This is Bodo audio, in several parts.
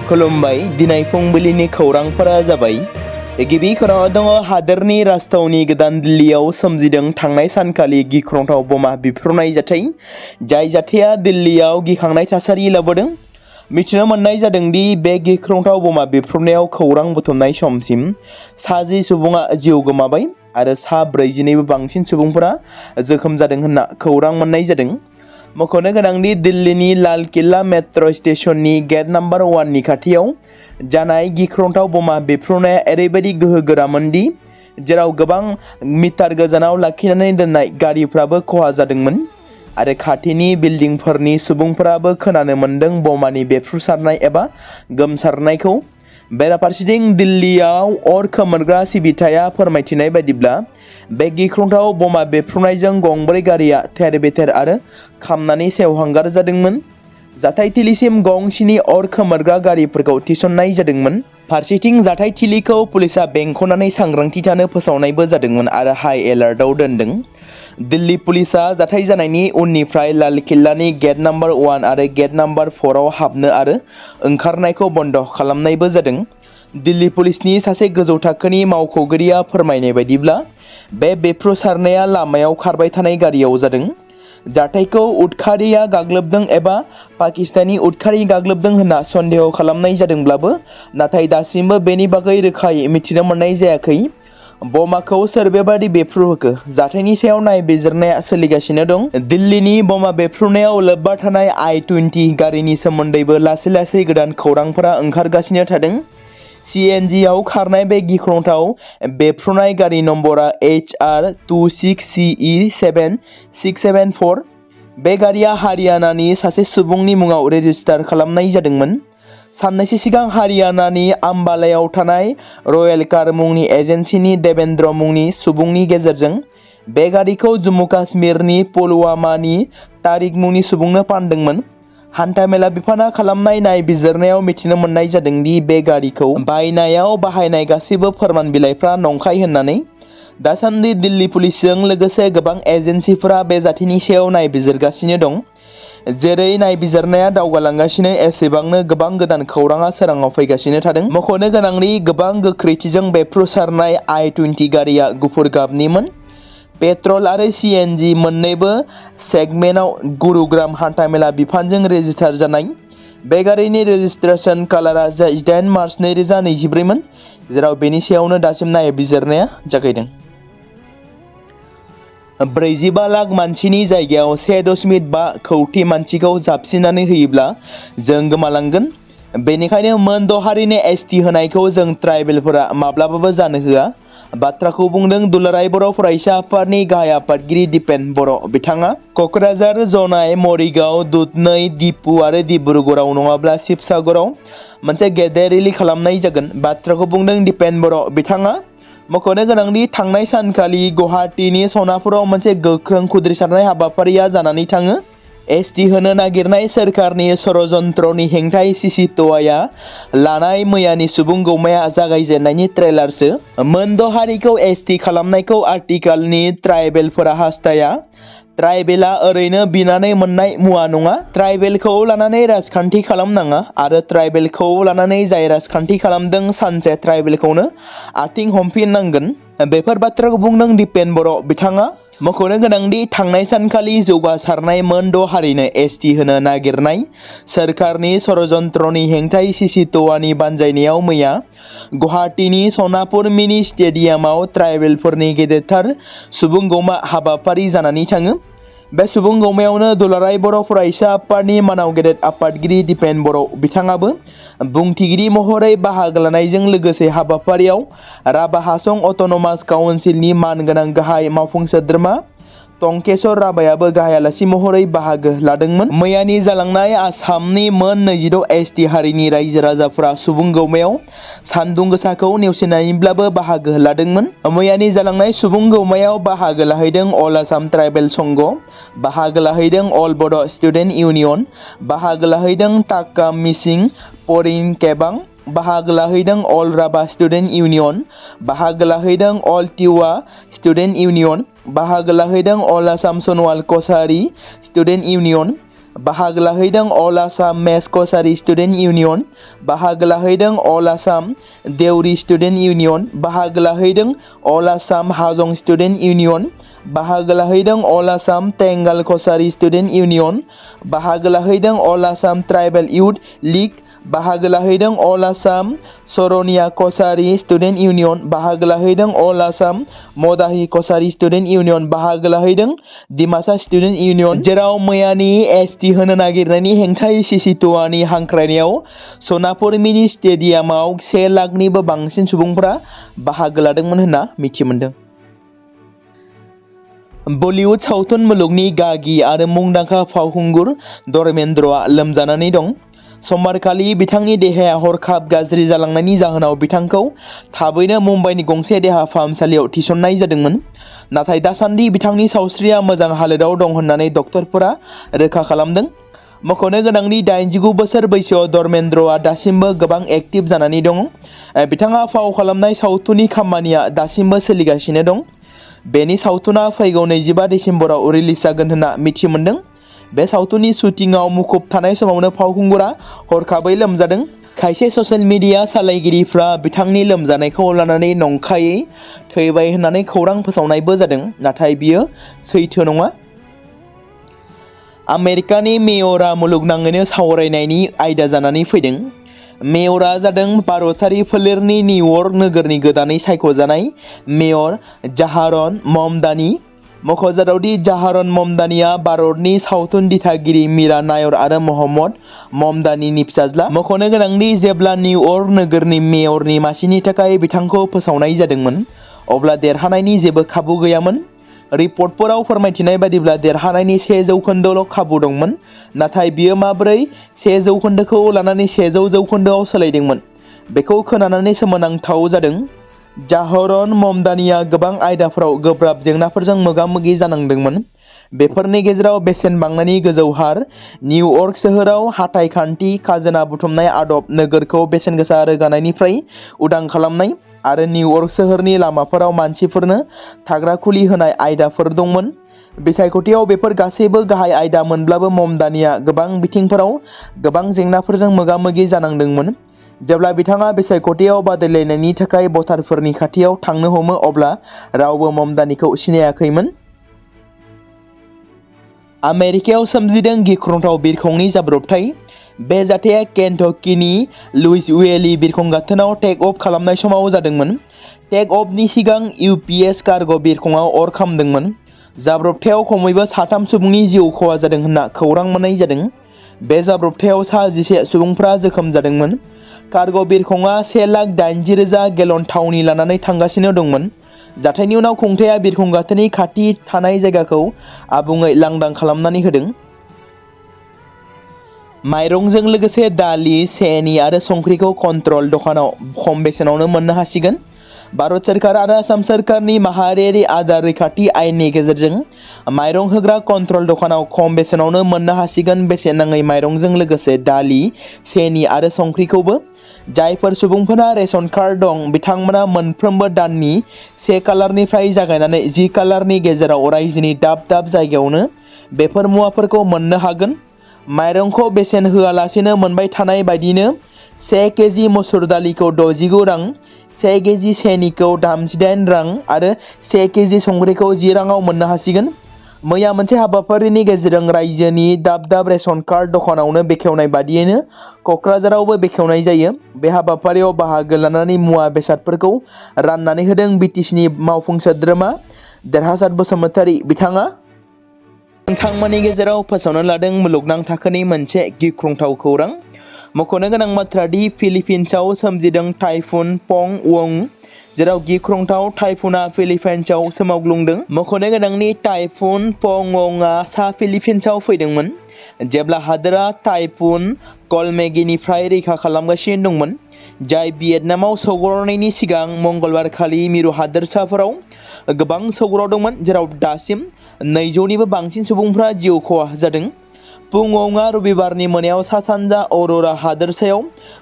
खुलुमबाय दिनै फुंबिलिनि खौरांफोरा जाबाय गिबि खौराङाव दङ हादोरनि राजथावनि गोदान दिल्लीयाव सोमजिदों थांनाय सानखालि गिख्रंथाव बमा बिफ्रुनाय जाथाय जाय जाथाया दिल्लीयाव गिखांनाय थासारि लाबोदों। मिथिनो मोननाय जादों दि बे गिख्रंथाव बमा बिफ्रुनायाव खौरां बुथुमनाय समसिम 60 सुबुङा जिउ गोमाबाय आरो 40निबो बांसिन सुबुंफोरा जोखोम जादों होनना खौरां मोननाय जादों। मख'नो गोनांदि दिल्लीनि लाल किल्ला मेट्र' स्टेशननि गेट नम्बर 1 नि खाथियाव जानाय गिख्रंथाव बमा बिफ्रुनाया ओरैबायदि गोहो गोरामोन दि जेराव गोबां मिटार गोजानाव लाखिनानै दोननाय गारिफ्राबो खहा जादोंमोन आरो खाथिनि बिल्डिंफोरनि सुबुंफोराबो खोनानो मोन्दों बमानि बेफ्रुसारनाय एबा गोमसारनायखौ। बेराफारसेथिं दिल्लीयाव अर खोमोरग्रा सिबिथाया फोरमायथिनाय बायदिब्ला बे गिख्रंथाव बमा बेफ्रुनायजों गंब्रै गारिया थेर बेथेर आरो खामनानै सेवहांगार जादोंमोन। जाथायथिलिसिम गंसेनि अर खोमोरग्रा गारिफोरखौ थिसननाय जादोंमोन। फारसेथिं जाथायथिलिखौ पुलिसा बेंखननानै सांग्रांथि थानो फोसावनायबो जादोंमोन आरो हाइ एलार्टआव दोनदों। दिल्ली पुलिसा जाथाय जानायनि उननिफ्राय लाल किल्लानि गेट नम्बर 1 आरो गेट नम्बर 4 आव हाबनो आरो ओंखारनायखौ बन्द खालामनायबो जादों। दिल्ली पुलिसनि सासे गोजौ थाखोनि मावख'गिरिया फोरमायनाय बायदिब्ला बे बेफ्रुसारनाया लामायाव खारबाय थानाय गारियाव जादों। जाथायखौ उदखारिया गाग्लोबदों एबा पाकिस्तानी उदखारि गाग्लोबदों होनना सन्देह खालामनाय जादोंब्लाबो नाथाय दासिमबो बेनि बागै रोखायै मिथिनो मोननाय जायाखै। बमाखौ सोर बेबादि बेफ्रुहोखो जाथायनि सायाव नायबिजिरनाया सोलिगासिनो दं। दिल्लीनि बमा बेफ्रुनायाव लोब्बा थानाय I-20 गारिनि सोमोन्दैबो लासै लासै गोदान खौरांफोरा ओंखारगासिनो थादों। CNG आव खारनाय बे गिख्रंथाव बेफ्रुनाय गारि नम्बरा HR26CE7674। बे गारिया हारियानानि सासे सुबुंनि मुङाव रेजिस्टार खालामनाय जादोंमोन। साननैसो सिगां हारियानानि आम्बालायाव थानाय रयेल कार मुंनि एजेन्सिनि देवेंद्र मुंनि सुबुंनि गेजेरजों बे गारिखौ जम्मु काश्मीरनि पुलवामानि तारिक मुंनि सुबुंनो फानदोंमोन। हान्थामेला बिफाना खालामनाय नायबिजिरनायाव मिथिनो मोननाय जादों दि बे गारिखौ बायनायाव बाहायनाय गासैबो फोरमान बिलाइफ्रा नंखाय होननानै। दासान्दि दिल्ली पुलिसजों लोगोसे गोबां एजेन्सिफोरा बे जाथायनि सायाव नायबिजिरगासिनो दं। जेरै नायबिजिरनाया दावगालांगासिनो एसेबांनो गोबां गोदान खौराङा सोराङाव फैगासिनो थादों। मख'नो गोनांदि गोबां गोख्रैथिजों बेफ्रुसारनाय I-20 गारिया गुफुर गाबनिमोन। पेट्रल आरो CNG मोन्नैबो सेगमेन्टआव गुरुग्राम हान्थामेला बिफानजों रेजिस्टार जानाय। बे गारिनि रेजिस्ट्रेशन कालारा 18 मार्च 2024 मोन, जेराव बेनि सायावनो दासिम नायबिजिरनाया जागायदों। 45 लाख मानसिनि जायगायाव 1.5 कौटि मानसिखौ जाबसिननानै होयोब्ला जों गोमालांगोन। बेनिखायनो मोन 6 हारिनि ST होनायखौ जों ट्राइबेलफोरा माब्लाबाबो जानो होआ। बाथ्राखौ बुंदों दुलाराय बर' फरायसा आफादनि गाहाय आफादगिरि दिपेन बर'। बिथाङा क'क्राझार, जनाय, मरिगाव, दुधनै, डिफु आरो डिब्रुगड़आव नङाब्ला शिबसागराव मोनसे गेदेर रेलि खालामनाय जागोन। बाथ्राखौ बुंदों दिपेन बर'। बिथाङा मख'नो गोनांदि थांनाय सानखालि गुवाहाटीनि सनापुराव मोनसे गोख्रों खुद्रिसारनाय हाबाफारिया जानानै थाङो। ST होनो नागिरनाय सोरखारनि षड़यन्त्रनि हेंथायै सिसिट'आया लानाय मैयानि सुबुं गौमाया जागायजेननायनि ट्रेलारसो। मोन 6 हारिखौ ST खालामनायखौ आथिखालनि ट्राइबेलफोरा हास्थाया। ट्राइबेला ओरैनो बिनानै मोननाय मुवा नङा। ट्राइबेलखौ लानानै राजखान्थि खालामनाङा आरो ट्राइबेलखौ लानानै जाय राजखान्थि खालामदों सानसे ट्राइबेलखौनो आथिं हमफिननांगोन। बेफोर बाथ्राखौ बुंदों दिपेन बर'। बिथाङा मख'नो गोनांदि थांनाय सानखालि जौगासारनाय मोन 6 हारिनो ST होनो नागिरनाय सोरखारनि षड़यन्त्रनि हेंथायै सिसिट'आनि बानजायनायाव मैया गुवाहाटीनि सनापुर मिनि स्टेडियामाव ट्राइबेलफोरनि गेदेरथार सुबुं गौमा हाबाफारि जानानै थाङो। बे सुबुं गौमायावनो दुलाराय बर' फरायसा आफादनि मानाव गेदेर आफादगिरि दिपेन बर'। बिथाङाबो बुंथिगिरि महरै बाहागो लानायजों लोगोसे हाबाफारियाव राभा हासं अट'नमास काउन्सिलनि मानगोनां गाहाय मावफुं सोद्रोमा टंकेश्वर राभायाबो गाहाय आलासि महरै बाहागो लादोंमोन। मैयानि जालांनाय आसामनि मोन 26 ST हारिनि रायजो राजाफोरा सुबुं गौमायाव सान्दुं गोसाखौ नेवसिनानैब्लाबो बाहागो लादोंमोन। मैयानि जालांनाय सुबुं गौमायाव बाहागो लाहैदों अल आसाम ट्राइबेल संघ, बाहागो लाहैदों अल बड' स्टुडेन्ट इउनियन, बाहागो लाहैदों टाक्का मिसिं परिं केबां, बाहागो लाहैदों अल राभा स्टुडेन्ट इउनियन, बाहागो लाहैदों अल टिवा स्टुडेन्ट इउनियन, बाहागो लाहैदों अल आसाम सनवाल कसारी स्टुडेन्ट इउनियन, बाहागो लाहैदों अल आसाम मेस कसारि स्टुडेन्ट इउनियन, बाहागो लाहैदों अल आसाम देउरि स्टुडेन्ट इउनियन, बाहागो लाहैदों अल आसाम हाजं स्टुडेन्ट इउनियन, बाहागो लाहैदों अल आसाम तेंगाल कसारि स्टुडेन्ट इउनियन, बाहागो लाहैदों अल आसाम ट्राइबेल इउथ लीग, बाहागो लाहैदों अल आसाम सरनिया कसारि स्टुडेन्ट इउनियन, बाहागो लाहैदों अल आसाम मदाहि कसारि स्टुडेन्ट इउनियन, बाहागो लाहैदों डिमासा स्टुडेन्ट इउनियन। जेराव मैयानि एसटि होनो नागिरनायनि हेंथायै सिसिट'वानि हांख्रायनायाव सनापुर मिनि स्टेडियामाव 1 लाखनिबो बांसिन सुबुंफोरा बाहागो लादोंमोन होनना मिथि मोन्दों। बलिउड सावथुन मुलुगनि गागि आरो मुंदांखा फावखुंगुर धर्मेन्द्रआ लोमजानानै दं। समबारखालि बिथांनि देहाया हरखाब गाज्रि जालांनायनि जाहोनाव बिथांखौ थाबैनो मुम्बाइनि गंसे देहा फाहामसालियाव थिसननाय जादोंमोन। नाथाय दासान्दि बिथांनि सावस्रिया मोजां हालोदाव दं होननानै डक्टरफोरा रोखा खालामदों। मख'नो गोनांदि 89 बोसोर बैसोआव धर्मेन्द्रआ दासिमबो गोबां एक्टिभ जानानै दं। बिथाङा फाव खालामनाय सावथुननि खामानिया दासिमबो सोलिगासिनो दं। बेनि सावथुना फैगौ 25 दिसेम्बराव रिलिज जागोन होनना मिथि मोन्दों। बे सावथुननि शुटिंआव मुखुब थानाय समावनो फावखुंगुरा हरखाबै लोमजादों। खायसे ससियेल मिडिया सालायगिरिफ्रा बिथांनि लोमजानायखौ लानानै नंखायै थैबाय होननानै खौरां फोसावनायबो जादों, नाथाय बियो सैथो नङा। आमेरिकानि मेयरआ मुलुगनाङैनो सावरायनायनि आयदा जानानै फैदों। मेयरआ जादों भारतारि फोलेरनि निउयर्क नोगोरनि गोदानै सायख'जानाय मेयर जाहारन ममदानी। मख'जाथावदि जाहारन ममदानीआ भारतनि सावथुन दिथागिरि मीरा नायर आरो महम्मद ममदानीनि फिसाज्ला। मख'नो गोनांदि जेब्ला निउयर्क नोगोरनि मेयरनि मासिनि थाखाय बिथांखौ फोसावनाय जादोंमोन, अब्ला देरहानायनि जेबो खाबु गैयामोन। रिपर्टफोराव फोरमायथिनाय बादिब्ला देरहानायनि 100% खाबु दंमोन, नाथाय बियो माबोरै 100%खौ लानानै 100% सोलायदोंमोन, बेखौ खोनानानै सोमोनांथाव जादों। जाहरन ममदानीआ गोबां आयदाफोराव गोब्राब जेंनाफोरजों मोगा-मोगि जानांदोंमोन। बेफोरनि गेजेराव बेसेन बांनायनि गोजौ हार, निउयर्क सोहोराव हाथाइ खान्थि, खाजोना बुथुमनाय आदब, नोगोरखौ बेसेनगोसा रोगानायनिफ्राय उदां खालामनाय आरो निउयर्क सोहोरनि लामाफोराव मानसिफोरनो थाग्रा खुलि होनाय आयदाफोर दंमोन। बिसायख'थियाव बेफोर गासैबो गाहाय आयदा मोनब्लाबो ममदानीआ गोबां बिथिंफोराव गोबां जेंनाफोरजों मोगा-मोगि जानांदोंमोन। जेब्ला बिथाङा बिसायख'थियाव बादायलायनायनि थाखाय भटारफोरनि खाथियाव थांनो हमो, अब्ला रावबो ममदानीखौ सिनायाखैमोन। आमेरिकायाव सोमजिदों गिख्रंथाव बिरखंनि जाब्रबथाय। बे जाथाया केन्टकीनि लुइसविले बिरखं गाथोनाव टेक अफ खालामनाय समाव जादोंमोन। टेक अफनि सिगां UPS कार्ग' बिरखंआव अर खामदोंमोन। जाब्रबथायाव खमैबो 3 सुबुंनि जिउ खहा जादों होनना खौरां मोननाय जादों। बे जाब्रबथायाव सा 11 सुबुंफ्रा जोखोम जादोंमोन। कार्ग' बिरखंआ 1,80,000 गेलन थावनि लानानै थांगासिनो दंमोन। जाथायनि उनाव खुंथाया बिरखं गाथोननि खाथि थानाय जायगाखौ आबुङै लांदां खालामनानै होदों। माइरंजों लोगोसे दालि, सेनि आरो संख्रिखौ कन्ट्रल दखानाव खम बेसेनावनो मोननो हासिगोन। भारत सोरखार आरो आसाम सोरखारनि माहारियारि आदार रैखाथि आयेननि गेजेरजों माइरं होग्रा कन्ट्रल दखानाव खम बेसेनावनो मोननो हासिगोन बेसेन नाङै माइरंजों लोगोसे दालि, सेनि आरो संख्रिखौबो। जायफोर सुबुंफोरा रेशन कार्ड दं, बिथांमोना मोनफ्रोमबो दाननि 1 खालारनिफ्राय जागायनानै 10 खालारनि गेजेराव रायजोनि दाब दाब जायगायावनो बेफोर मुवाफोरखौ मोननो हागोन। माइरंखौ बेसेन होआलासेनो मोनबाय थानाय बायदिनो 1 केजि मसुर दालिखौ 69 रां, 1 केजि सेनिखौ 88 रां आरो 1 केजि संख्रिखौ 10 राङाव मोननो हासिगोन। मैया मोनसे हाबाफारिनि गेजेरजों रायजोनि दाब दाब रेशन कार्ड दखानावनो बेखेवनाय बादियैनो क'क्राझारावबो बेखेवनाय जायो। बे हाबाफारियाव बाहागो लानानै मुवा बेसादफोरखौ राननानै होदों BTCनि मावफुं सोद्रोमा देरहासात बसुमतारी। बिथाङा नोंथांमोननि गेजेराव फोसावनो लादों मुलुगनां थाखोनि मोनसे गिख्रंथाव खौरां। मख'नो गोनां बाथ्रा दि फिलिपिन्सआव सोमजिदों टाइफुन पं वं, जेराव गिख्रंथाव टाइफुना फिलिपाइन्सआव सोमावग्लुंदों। मख'नो गोनांनि टाइफुन पं वंआ सा फिलिपिन्सआव फैदोंमोन जेब्ला हादोरा टाइफुन कलमेगीनिफ्राय रैखा खालामगासिनो दंमोन, जाय भियेटनामाव सौग्रावनायनि सिगां मंगलबारखालि मिरु हादोरसाफोराव गोबां सौग्रावदोंमोन, जेराव दासिम 200निबो बांसिन सुबुंफ्रा जिउ खहा जादों। फुङावङा रबिबारनि मोनायाव सा सानजा अरोरा हादोरसायाव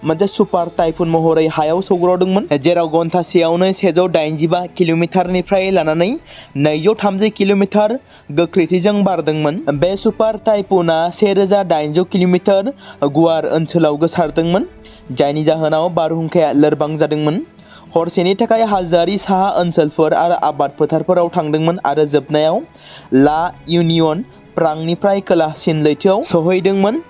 मोनसे सुपार टाइफुन महरै हायाव सौग्रावदोंमोन, जेराव घन्टासेयावनो 185 किल'मिटारनिफ्राय लानानै 230 किल'मिटार गोख्रैथिजों बारदोंमोन। बे सुपार टाइफुना 1800 किल'मिटार गुवार ओनसोलाव गोसारदोंमोन, जायनि जाहोनाव बारहुंखाया लोरबां जादोंमोन। हरसेनि थाखाय हाजोआरि साहा ओनसोलफोर आरो आबाद फोथारफोराव थांदोंमोन आरो जोबनायाव ला इउनियन प्रांनिफ्राय खोलासिन लैथोआव सौहैदोंमन।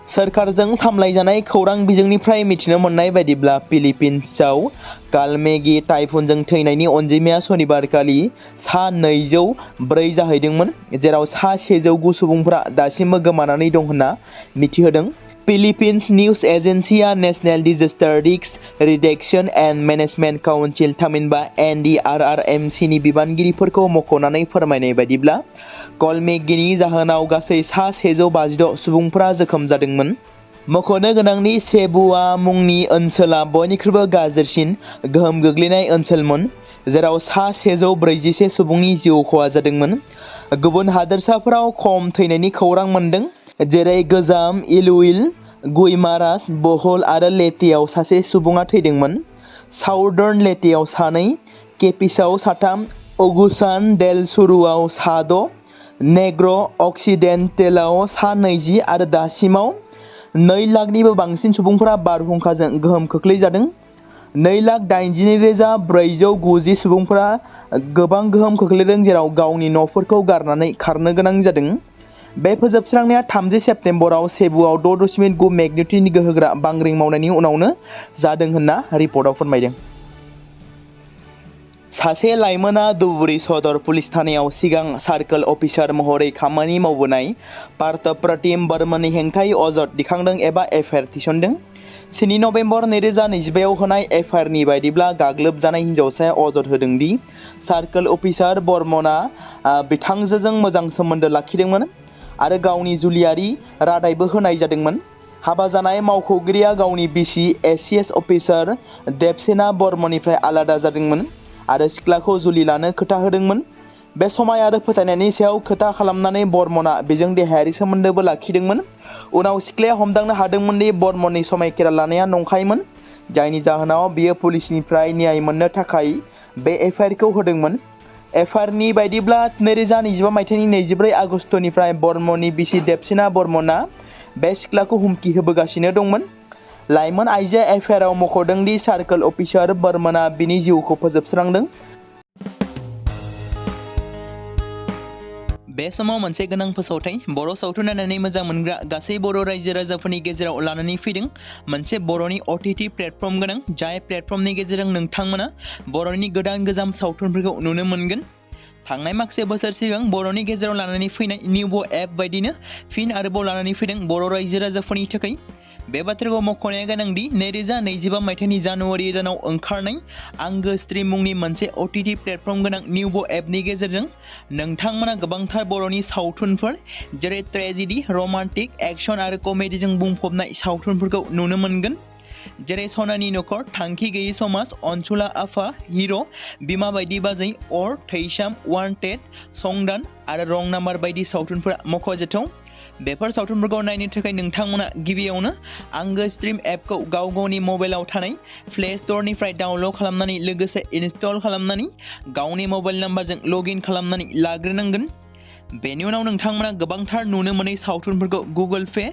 सोरखारजों सामलायजानाय खौरां बिजोंनिफ्राय मिथिनो मोननाय बायदिब्ला फिलिपिन्सआव कालमेगी टाइफुनजों थैनायनि अनजिमाया सनिबारखालि सा 204 जाहैदोंमोन, जेराव सा 109 सुबुंफोरा दासिमबो गोमानानै दं होनना मिथिहोदों। फिलिपिन्स निउज एजेन्सिया national disaster risk reduction and management council थामहिनबा NDRRMC नि बिबानगिरिफोरखौ मख'नानै फोरमायनाय बायदिब्ला कलमेगीनि जाहोनाव गासै सा 156 सुबुंफोरा जोखोम जादोंमोन। मख'नो गोनांदि सेबुआ मुंनि ओनसोला बयनिख्रुइबो गाज्रिसिन गोहोम गोग्लैनाय ओनसोलमोन, जेराव सा 141 सुबुंनि जिउ खहा जादोंमोन। गुबुन हादोरसाफोराव खम थैनायनि खौरां मोनदों, जेरै गोजाम इलुइल, गुइमारास, बहल आरो लेटेआव सासे सुबुङा थैदोंमन। साउदार्न लेटेआव 2, केपिसआव 3, अगुसान डेल सुरुआव 6, नेग्र' अक्सिडेन्टेलाव 20 आरो दासिमाव 2 लाखनिबो बांसिन सुबुंफोरा बारहुंखाजों गोहोम खोख्लैजादों। 2,82,490 सुबुंफोरा गोबां गोहोम खोख्लैदों, जेराव गावनि न'फोरखौ गारनानै खारनो गोनां जादों। बे फोजोबस्रांनाया 30 सेप्तेम्बराव सेबुआव 6.9 मेग्निट्युडनि गोहोगोरा बांग्रिं मावनायनि उनावनो जादों होनना रिपर्टआव फोरमायदों। सासे लाइमोना धुबुरी सदर पुलिस थानायाव सिगां सार्कल अफिसार महरै खामानि मावबोनाय पार्थ प्रतिम बर्मननि हेंथायै अजद दिखांदों एबा एफआइआर थिसनदों। 7 नबेम्बर 2025 आव होनाय एफआइआरनि बायदिब्ला गाग्लोबजानाय हिन्जावसाया अजद होदों दि सार्कल अफिसार बर्मनआ बिथांजोजों मोजां सोमोन्दो लाखिदोंमोन आरो गावनि जुलियारि रादायबो होनाय जादोंमोन। हाबा जानाय मावख'गिरिया गावनि बिसि एसिएस अफिसार देबसेना बर्मननिफ्राय आलादा जादोंमोन आरो सिख्लाखौ जुलि लानो खोथा होदोंमोन। बे समाय आरो फोथायनायनि सायाव खोथा खालामनानै बर्मनआ बेजों देहायारि सोमोन्दोबो लाखिदोंमोन। उनाव सिख्लाया हमदांनो हादोंमोन दि बर्मननि समायखिरा लानाया नंखायमोन, जायनि जाहोनाव बियो पुलिसनिफ्राय न्याय मोननो थाखाय बे एफआइआरखौ होदोंमोन। एफआइआरनि बायदिब्ला 2025 मायथाइनि 24 आगस्तनिफ्राय बर्मननि बिसि देबसेना बर्मनआ बे सिख्लाखौ हुमखि होबोगासिनो दंमोन। लाइमोन आइजोआ एफआइआरआव मख'दों दि सार्कल अफिसार बर्मनआ बिनि जिउखौ फोजोबस्रांदों। बे समाव मोनसे गोनां फोसावथाय बर' सावथुन नायनानै मोजां मोनग्रा गासै बर' रायजो राजाफोरनि गेजेराव लानानै फैदों मोनसे बर'नि OTT प्लेटफर्म गोनां, जाय प्लेटफर्मनि गेजेरजों नोंथांमोना बर'नि गोदान सावथुनफोरखौ नुनो मोनगोन। थांनाय माखासे बोसोर सिगां बर'नि गेजेराव लानानै फैनाय निउबो एप बायदिनो फिन आरोबाव लानानै फैदों बर' रायजो राजाफोरनि थाखाय। बे बाथ्राखौ मख'नाया गोनांदि 2025 मायथाइनि जानुवारि दानाव ओंखारनाय आंगो स्ट्रिम मुंनि मोनसे OTT प्लेटफर्म गोनां निउबो एपनि गेजेरजों नोंथांमोना गोबांथार बर'नि सावथुनफोर जेरै ट्रेजेडि, रमान्टिक, एक्शन आरो कमेडिजों बुंफबनाय सावथुनफोरखौ नुनो मोनगोन, जेरै सनानि नखर, थांखि गैयै समाज, अनसुला आफा, हिर', बिमा बायदि बाजै, अर, थैसाम, वान्टेड, संदान आरो रं नाम्बार बायदि सावथुनफोरा मख'जाथाव। बेफोर सावथुनफोरखौ नायनो थाखाय नोंथांमोना गिबियावनो आंगो स्ट्रिम एपखौ गावनि मबाइलाव थानाय प्ले स्ट'रनिफ्राय डाउनल'ड खालामनानै लोगोसे इनस्टल खालामनानै गावनि मबाइल नाम्बारजों लगइन खालामनानै लाग्रोनांगोन। बेनि उनाव नोंथांमोना गोबांथार नुनो मोनै सावथुनफोरखौ गुगोल पे,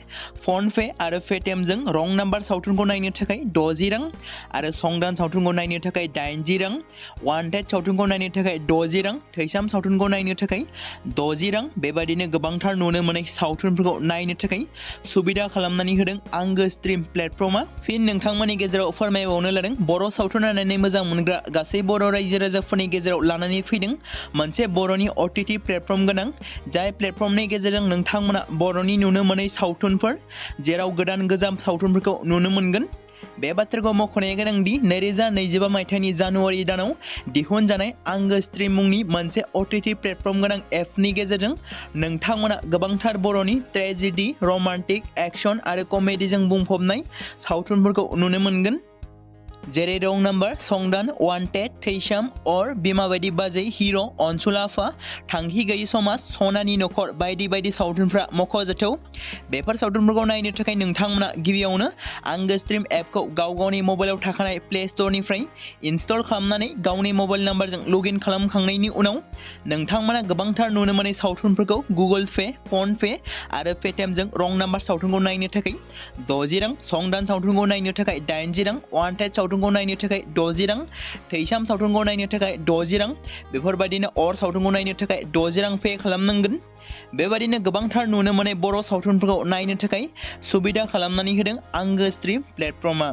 फन पे आरो पेटिएमजों रं नाम्बार सावथुनखौ नायनो थाखाय 60 रां आरो संदान सावथुनखौ नायनो थाखाय 80 रां, वान्टेड सावथुनखौ नायनो थाखाय 60 रां, थैसाम सावथुनखौ नायनो थाखाय 60 रां, बेबादिनो गोबांथार नुनो मोनै सावथुनफोरखौ नायनो थाखाय सुबिदा खालामनानै होदों आंगो स्ट्रिम प्लेटफर्मआ। फिन नोंथांमोननि गेजेराव फोरमायबावनो लादों बर' सावथुन नायनानै मोजां मोनग्रा गासै बर' रायजो राजाफोरनि गेजेराव लानानै फैदों मोनसे बर'नि OTT प्लेटफर्म गोनां, जाय प्लेटफर्मनि गेजेरजों नोंथांमोना बर'नि नुनो मोनै सावथुनफोर जेराव गोजाम सावथुनफोरखौ नुनो मोनगोन। बे बाथ्राखौ मख'नाया गोनांदि 2025 मायथाइनि जानुवारि दानाव दिहुनजानाय आंगो स्ट्रिम मुंनि मोनसे OTT प्लेटफर्म गोनां एपनि गेजेरजों नोंथांमोना गोबांथार बर'नि ट्रेजेडि, रमान्टिक, एक्शन आरो कमेडिजों बुंफबनाय सावथुनफोरखौ नुनो मोनगोन। जेरै रं नाम्बार, संदान, वान्टेड, थैसाम, अर, बिमा बायदि बाजै, हिर', अनसुलाफा, थांखि गैयि समाज, सनानि नखर बायदि बायदि सावथुनफ्रा मख'जाथाव। बेफोर सावथुनफोरखौ नायनो थाखाय नोंथांमोना गिबियावनो आंगो स्ट्रिम एपखौ गाव-गावनि मबाइलाव थाखानाय प्ले स्ट'रनिफ्राय इनस्टल खालामनानै गावनि मबाइल नाम्बारजों लगइन खालामखांनायनि उनाव नोंथांमोना गोबांथार नुनो मोनै सावथुनफोरखौ गुगोल पे, फन पे आरो पेटिएमजों रं नाम्बार सावथुनखौ नायनो थाखाय 60 रां, संदान सावथुनखौ नायनो थाखाय 80 रां, वान्टेड सावथुनखौ नायनो थाखाय 60 रां, थैसाम सावथुनखौ नायनो थाखाय 60 रां, बेफोरबायदिनो अर सावथुनखौ नायनो थाखाय 60 रां पे खालामनांगोन। बेबायदिनो गोबांथार नुनो मोनै बर' सावथुनफोरखौ नायनो थाखाय सुबिदा खालामनानै होदों आंगो स्ट्रिम प्लेटफर्मआ।